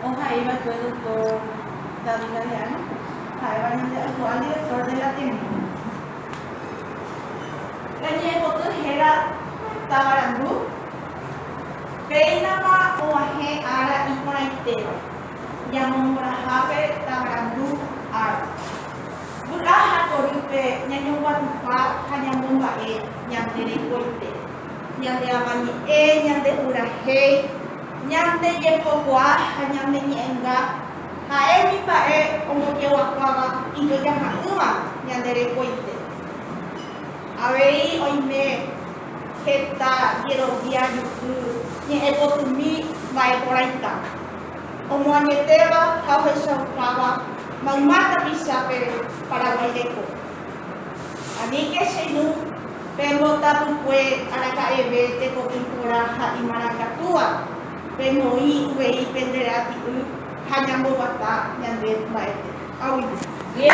Ohaiva'ekue Doctor David Galeano, ha'éva ñande actual director del Ateneo. Pe ñe'ẽpoty héra Tavarandu, péinama og̃uahẽ ára iporãitéva, ñamomorãhápe Tavarandu ára. Vy'a ha torýpe ñañonguatupa ha ñamomba'e ñande rekoite, ñande avañe'ẽ, ñande purahéi, ñande jepokuaa ha ñane ñe'ẽnga ha'e umi mba'e ombojeguapáva ijojaha'ỹva ñande rekoite. Avei oime heta jerovia juky ñe'ẽpotymi mba'e porãita, omoañetéva ha ohechaukáva mayma tapichápe Paraguái reko. Aníke che irũ pembotapykue araka'eve tekotĩ porã ha imarangatúva, pemoĩ uvei pende rati'y ha ñamboguata ñande mba'ete. Aguyje.